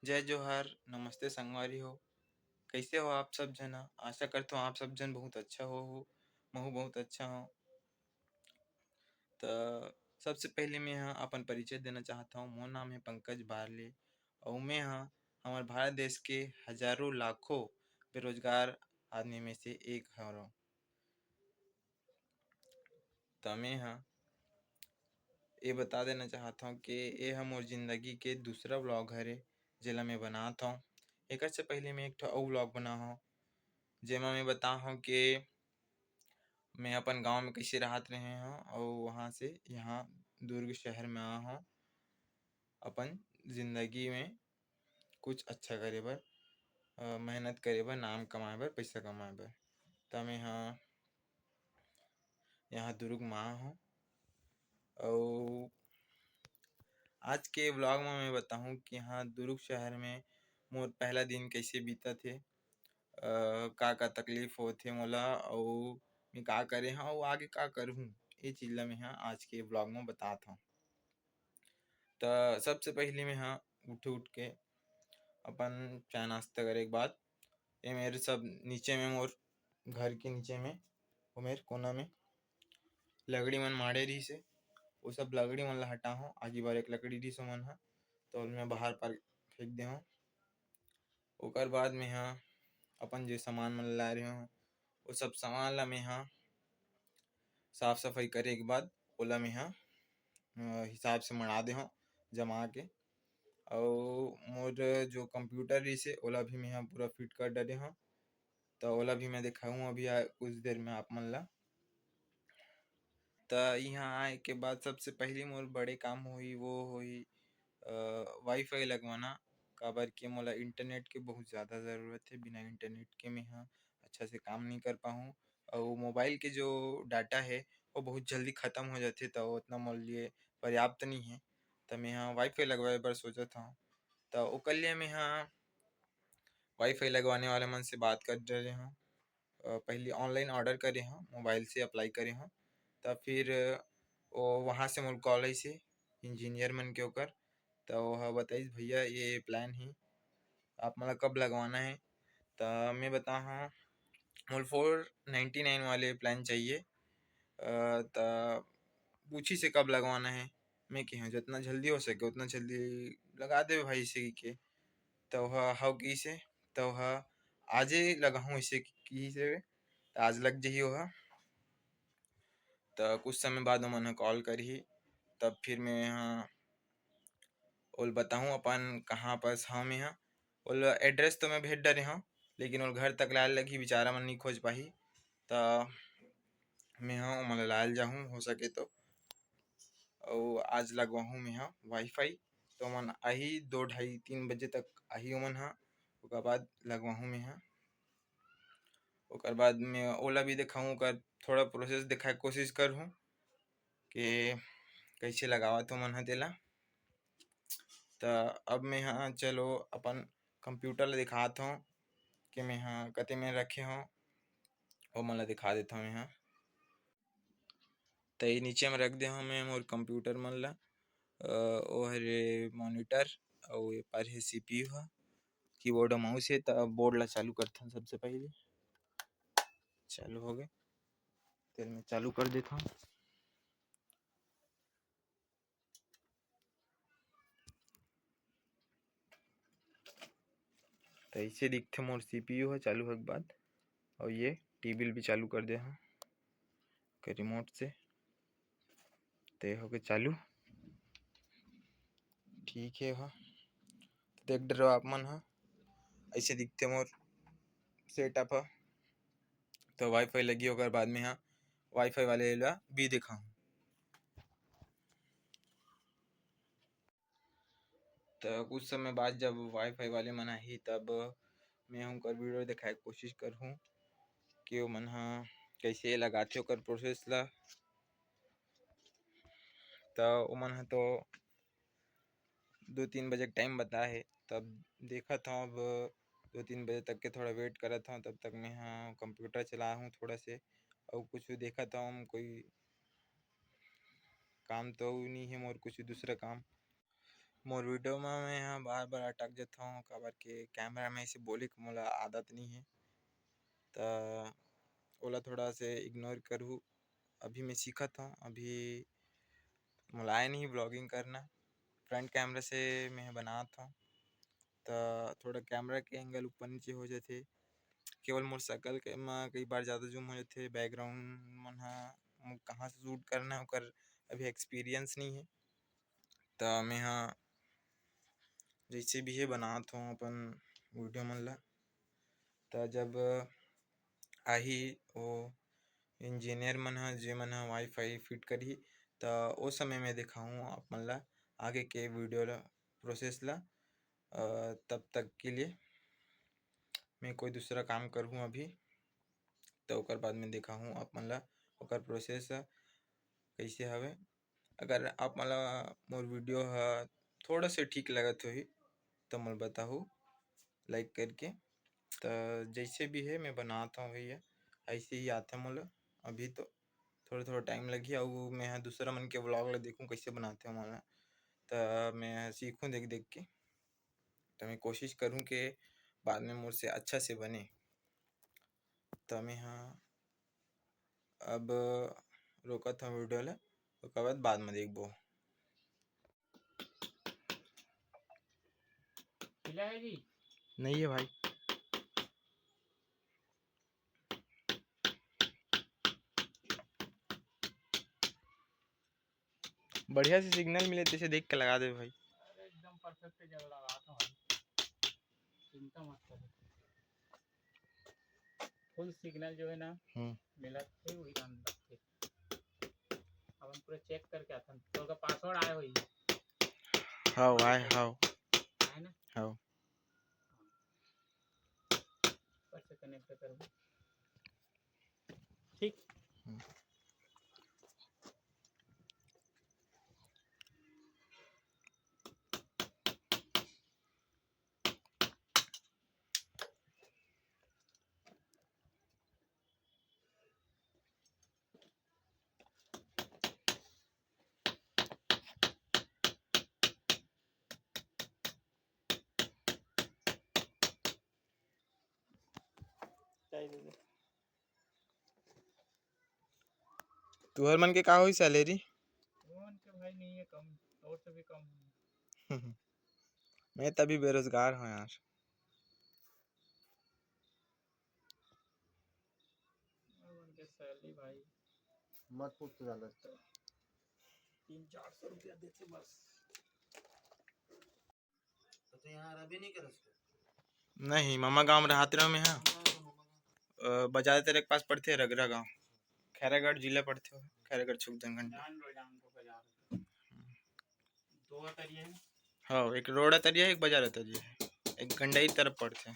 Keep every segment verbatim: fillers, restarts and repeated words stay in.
जय जोहार, नमस्ते संगवारी हो। कइसे हो आप सब झन? आशा करथों आप सब झन बहुत अच्छा हो, हो। महू बहुत अच्छा हौं। त सबसे पहिले मैं ह अपन परिचय देना चाहत हौं। मोर नाम हे पंकज बारले अउ मैं ह हमर भारत देश के हजारों लाखों बेरोजगार आदमी में से एक हरौं। त मैं ह ये बता देना चाहत हौं कि ये ह मोर जिंदगी के दूसरा vlog हरे, जेला मैं बनात हौं। एकर से पहिले मैं एक ठो अउ vlog बना हौं, जेमा मैं बता हौं कि मैं अपन गांव में कइसे रहत रहे हौं अउ वहाँ से यहाँ दुर्ग शहर में आ हौं अपन जिंदगी में कुछ अच्छा करे बर, अ, मेहनत करे बर, नाम कमाए बर, पइसा कमाए बर। त मैं ह यहाँ दुर्ग में आ हौं अउ आज के vlog में मैं बताहूँ कि यहाँ दुर्ग शहर में मोर पहला दिन कइसे बीतत हे, अ, का-का तकलीफ होत हे मोला अउ मैं का करे हौं अउ आगे का करहूँ, ये चीज ला मैं ह आज के vlog में बतात हौं। त सबसे पहिले मैं ह उठ, उठ के अपन चाय नाश्ता करे के बाद, ये मेर सब नीचे में मोर घर के नीचे में, वो मेर कोना में लकड़ी मन माढ़े रहिस हे, वो सब लकड़ी मन ला हटाहौं। आगी बार एक लकड़ी रहिस ओमन ह, त ओला मैं बाहर पार फेंक देहौं। ओकर बाद मैं ह अपन जे सामान मन लाए रहे हौं, वो सब सामान ला मैं ह साफ सफाई करे के बाद ओला मैं ह, अ, हिसाब से मढ़ा देहौं जमा के। अउ मोर जो computer रहिस हे, ओला भी मैं ह पूरा fit कर डरे हौं। त ओला भी मैं देखाहूँ अभी आ, कुछ देर में आप मन ला। त इहाँ आए के बाद सबसे पहिले मोर बड़े काम होही, वो होही, अ, Wi-Fi लगवाना, काबर कि मोला internet के बहुत ज़्यादा ज़रूरत हे। बिना internet के मैं ह अच्छा से काम नइ कर पाहूँ, अउ mobile के जो data हे, वो बहुत जल्दी खतम हो जाथे, त ओतना मोर लिए पर्याप्त नइ हे। त मैं ह Wi-Fi लगवाए बर सोचत हौं। त ओकर लिए मैं ह Wi-Fi लगवाने वाले मन से बात कर डरे हौं। अ, पहली online order करे हौं, mobile से apply करे हौं, त फिर वो वहाँ से मोर call आइस हे engineer मन के ओकर, त वो ह बताइस, "भैया, ये plan ही, आप मन ला कब लगवाना हे?" त मैं बताहौं, "मोला four ninety nine वाले plan चाहिए।" अ, त पूछिस हे, "कब लगवाना हे?" मैं कहेंव, "जितना जल्दी हो सके, उतना जल्दी लगा देबे भाई," अइसे कहिके। त वो ह, "हव," कहिस हे, त वो ह, "आजे लगाहूँ," अइसे कहिस हे, त आज लग जही वो ह। त कुछ समय बाद ओमन ह call करही, तब फिर मैं ह ओला बताहूँ अपन कहाँ पास हौं मैं ह। ओला address तो मैं भेज डरे हौं, लेकिन ओला घर तक लाए लगही, बेचारा मन नइ खोज पाही। त मैं ह ओमन ला लाए ल जाहूँ, हो सके तो। अउ आज लगवाहूँ मैं ह Wi-Fi, त ओमन आही दो ढाई तीन बजे तक आही ओमन ह, ओकर बाद लगवाहूँ मैं ह। ओकर बाद मैं ओला भी देखाहूँ, ओकर थोड़ा process देखाए के कोशिश करहूँ कि कइसे लगावत ओमन ह तेला। त अब मैं ह चलो अपन computer ला देखात हौं कि मैं ह कते में रखे हौं, ओमन ला देखा देत हौं मैं ह। त ये नीचे में रख दे हौं मैं मोर computer मन ला। अ, ओ हरे monitor अउ ए पार हे C P U ह, keyboard अउ mouse हे। त board ला चालू करथन सबसे पहिले, चालू हो गए, तेल में चालू कर देथन। त अइसे दिखथे मोर C P U ह चालू होए के बाद, अउ ये T V ल भी चालू कर दे हौं के remote से, ते हो गए चालू। ठीक हे, ह देख डरो आप मन ह, अइसे दिखथे मोर setup ह। तो Wi-Fi लगी, ओकर बाद में ह Wi-Fi वाले ला भी देखाहूँ। त कुछ समय बाद जब Wi-Fi वाले मन आही, तब मैं उनकर video देखाए के कोशिश करहूँ कि ओमन ह कइसे लगाथे ओकर process ला। त ओमन ह तो दो तीन बजे के time बताए हे, तब देखत हौं, अब दो तीन बजे तक के थोड़ा wait करत हौं। तब तक मैं ह computer चलाहूँ थोड़ा से, अउ कुछ देखत हौं, कोई काम तो नइ हे मोर, कुछ दूसरा काम। मोर वीडियो म मैं ह बार-बार अटक जथंव, काबर के कैमरा में ऐसे बोले के मोला आदत नइ हे, त ओला थोड़ा से इग्नोर करहू। अभी मैं सीखत हंव, अभी मोला आय नहीं vlogging करना। फ्रंट कैमरा से मैं बनात हंव, त थोड़ा कैमरा के एंगल ऊपर नीचे हो जाथे। केवल मोर शकल के म कई बार ज़्यादा जूम हो जाथे, बैकग्राउंड मन ह मो-, कहाँ से शूट करना है, ओकर अभी एक्सपीरियंस नहीं है। त मैं ह जैसे भी है बनात हूँ अपन वीडियो मन ला। त जब आही वो इंजीनियर मन ह, जे मन ह वाईफाई फिट करही, त ओ समय में दिखाहूँ आप मन ला आगे के वीडियो ला, प्रोसेस ला। अ, तब तक के लिए मैं कोई दूसरा काम करहूँ अभी, त ओकर बाद में दिखाहूँ आप मन ला ओकर प्रोसेस ह कइसे हवे। अगर आप मन ला मोर वीडियो ह थोड़ा से ठीक लगत होही, त मोला बताहू लाइक करके। त जैसे भी है मैं बनात हूँ भैया, ऐसे ही आथे मोला। अभी तो थोड़ा-थोड़ा टाइम लगही, अउ मैं ह दूसरा मन के व्लॉग ला देखहूँ कइसे बनाथे ओमन ला, त मैं ह सीखहूँ देख-देख के। त मैं कोशिश करहूँ के बाद में मोर से अच्छा से बने। त मैं ह अब रोकत हूँ वीडियो ला, ओकर बाद, बाद में देखबो। नहीं है भाई। बढ़िया से सिग्नल मिले तैसे देख के लगा दे भाई। अरे एकदम परफेक्ट जगह लगा था भाई, चिंता मत करो। फुल सिग्नल जो है ना, हम्म। मिलत थे वही काम रखते। अब हम पूरा चेक करके आथन। तो का पासवर्ड आए होई। हाँ, आए, हाँ। आए ना? हाँ। पर से कनेक्ट करबो। ठीक। हम्म। तुहर मन के का होई सैलरी? मन के भाई नहीं है कम, और से भी कम है। मैं तभी बेरोजगार हूँ यार। मन के सैलरी भाई मत पूछ तो ज्यादा। तीन चार सौ रुपया देते बस। तो, तो यहाँ रबी नहीं कर उसको। नहीं, मामा गांव में रहत रहो मैं, हाँ। अ, बाजार तेरे के पास पड़थे, रगरा गांव, खैरागढ़ जिला पड़थे, खैरागढ़ छुक दन घंटा। जान लो, जान लो बाजार। दो तरिया है। हाँ, एक रोड तरिया है, एक बाजार तरिया है, एक गंडई तरफ पड़थे।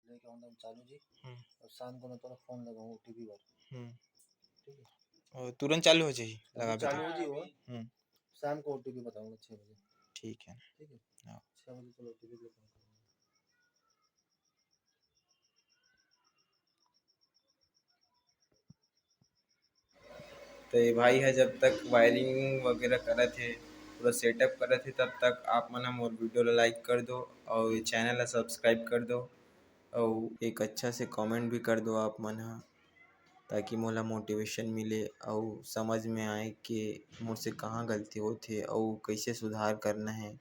लेके आऊंगा चालू जी। हम्म। और शाम को मैं तेरा फोन लगाऊंगा ओटीपी पर। हम्म। ठीक है। और तुरंत चालू हो जाही, अभी लगा चालू हो जी वो। हम्म। शाम को ओटीपी बताऊंगा छः बजे। ठीक है। ठीक है। हाँ। छः बजे चलो ओटीपी पे फोन करूंगा। तो ये भाई है, जब तक वायरिंग वगैरह करत हे, पूरा सेटअप करत हे, तब तक आप मन ह मोर वीडियो ला लाइक कर दो और ये चैनल ला सब्सक्राइब कर दो और एक अच्छा से कमेंट भी कर दो आप मन ह, ताकि मोला मोटिवेशन मिले और समझ में आए कि मोर से कहाँ गलती होत हे और कैसे सुधार करना है।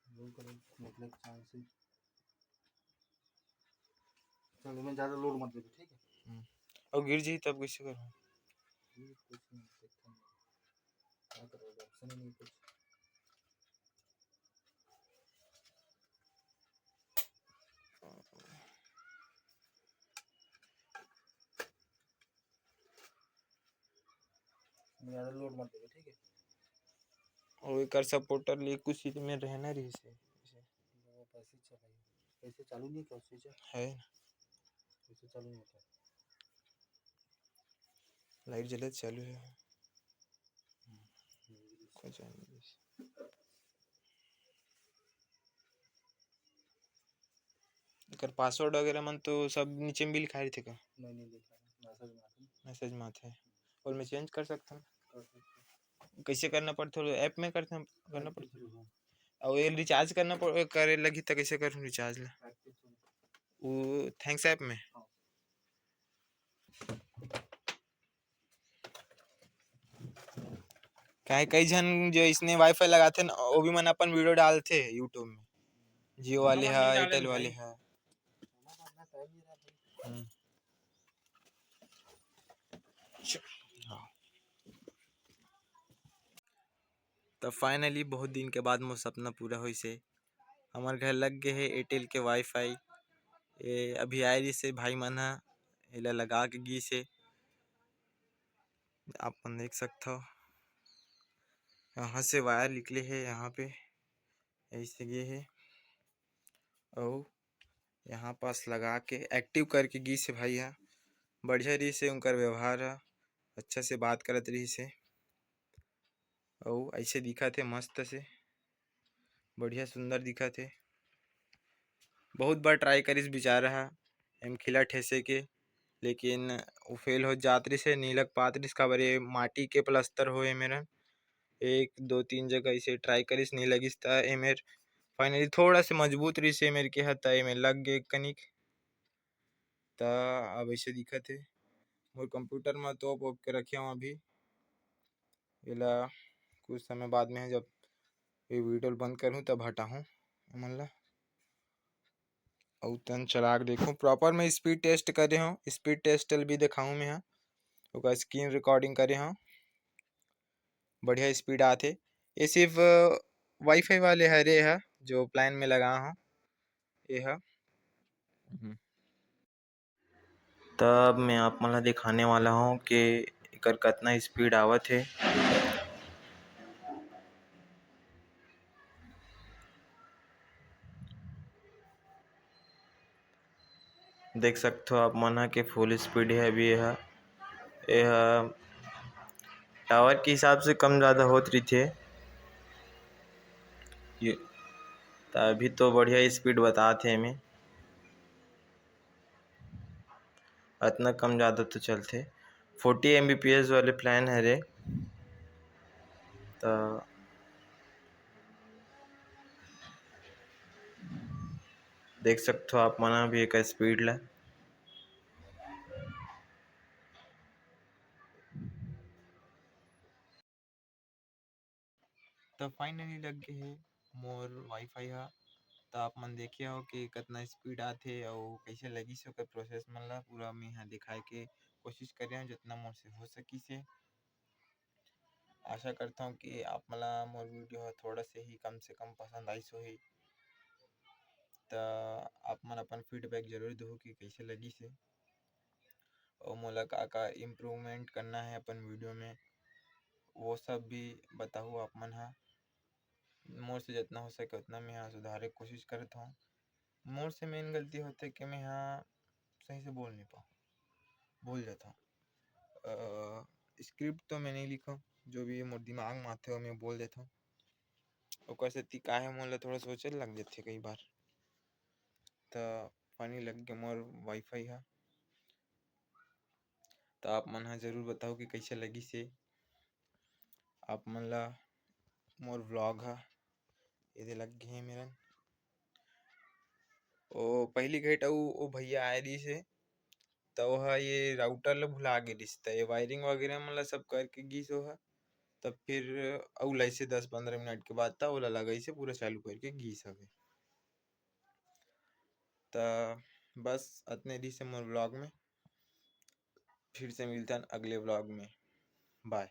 रोल करो, निकले के चांस है। चलो, मैं ज़्यादा लोड मत दे, ठीक है? हम्म। और गिर जाई तब कैसे करो? ये कुछ नहीं, देखते हैं। क्या करोगे, ऑप्शन ही नहीं कुछ। लोड मत देवे, ठीक है? और एकर सपोर्टर ले कुछ चीज में रहना रही से। वो पैसे चलाइए, कैसे चालू नहीं कर स्विच? है ना। कैसे चालू नहीं होता? लाइट जले चालू है। हम्म। कुछ नहीं। एकर पासवर्ड वगैरह मन तो सब नीचे में भी लिखा रहिथे का? नहीं, नहीं लिखा है, मैसेज में आथे। मैसेज में आथे। और मैं चेंज कर सकथन? कर सकथन। कैसे करना पड़थे? ऐप में करथे, करना ऐप के पड़थे? Through, हाँ। और ये रिचार्ज करना पड़-, करे लगही त कैसे करूँ रिचार्ज ला? ऐप के through। वो थैंक्स ऐप में? हाँ। काहे कई झन जो इसने वाईफाई लगाथे न, वो भी मन अपन वीडियो डालथे YouTube में, जियो वाले हा, एयरटेल वाले हा। हम्म। च-, हाँ। त finally बहुत दिन के बाद मोर सपना पूरा होइस हे। हमर घर लग गे हे एयरटेल के वाईफाई। ये अभी आए रहिस हे भाई मन ह, एला लगा के गीस हे। आप मन देख सकथव, यहाँ से वायर निकले हे, यहाँ पे ऐसे गे हे, अउ यहाँ पास लगा के एक्टिव करके गीस हे भाई ह। बढ़िया रहिस हे उनकर व्यवहार ह, अच्छा से बात करत रहिस हे, अउ ऐसे दिखत हे मस्त से, बढ़िया सुंदर दिखत हे। बहुत बार ट्राई करिस बेचारा ह एम खिला ठेसे के, लेकिन वो फेल हो जात रहिस हे, नहीं लग पात रहिस, काबर ये माटी के प्लास्टर होए मेरन। एक दो तीन जगह इसे ट्राई करिस, नहीं लगिस, त एमेर फाइनली थोड़ा से मजबूत रहिस हे मेर के ह, त एमेर लग गे कनिक। त अब ऐसे दिखत हे मोर कंप्यूटर म तोप ओप के रखे हूँ अभी। एला कुछ समय बाद में जब ये वीडियो ल बंद करहूँ तब हटाहूँ एमन ला। अउ तन चला के देखूँ, प्रॉपर मैं स्पीड टेस्ट करे हूँ, स्पीड टेस्ट ल भी दिखाऊँ मैं ह। ओकर स्क्रीन रिकॉर्डिंग करे हूँ, बढ़िया स्पीड आथे। ये सिर्फ वाईफाई वाले हरे ह जो प्लान में लगा हूँ ये ह। हम्म। तब मैं आप मन ला दिखाने वाला हूँ कि एकर कतना स्पीड आवत हे। देख सकथो आप मन ह के फुल स्पीड हे अभी एहा। एहा टावर के हिसाब से कम ज़्यादा होत रहिथे। ये, त अभी तो बढ़िया स्पीड बतात हे एमे। अतना कम ज़्यादा तो चलथे। फोर्टी एमबीपीएस वाले प्लान हरे, त देख सकथो आप मन ह भी एकर स्पीड ला। त finally लग गे हे मोर वाईफाई ह। त आप मन देखे हो कि कतना स्पीड आथे अउ कइसे लगिस हे ओकर प्रोसेस मन ला, पूरा मैं ह दिखाए के कोशिश करे हव, जितना मोर से हो सकिस हे। आशा करथव कि आप मन ला मोर वीडियो ह थोड़ा से ही कम से कम पसंद आइस होही। त आप मन अपन फीडबैक जरूर देहू कि कइसे लगिस हे। अउ मोला का-का इम्प्रूवमेंट करना हे अपन वीडियो में, वो सब भी बताहू आप मन ह। मोर से जतना हो सके उतना मैं ह सुधारे के कोशिश करत हव। मोर से मेन गलती होथे कि मैं ह सही से बोल नहीं पाऊँ, भूल जाथव। अ, स्क्रिप्ट तो मैं नहीं लिखव, जो भी मोर दिमाग में आथे वो मैं बोल देथव। ओकर सेती का हे मोला थोड़ा सोचे लग जाथे कई बार। त funny लग गे मोर वाईफाई ह। त आप मन ह जरूर बताओ कि कइसे लगिस हे आप मन ला मोर व्लॉग ह। एदे लग गे हे मेरन। ओ पहिली घाट अउ ओ भैया आए रहिस हे, त ओह ये राउटर ल भुला गे रहिस, त ये वायरिंग वगैरह मन ला सब करके गिस ओह। तब फिर अउ लइसे दस पंद्रह मिनट के बाद त ओला लगाइस हे, पूरा चालू करके गिस हवे। त बस अतने रहिस हे मोर व्लॉग में। फिर से मिलथन अगले व्लॉग में। बाय।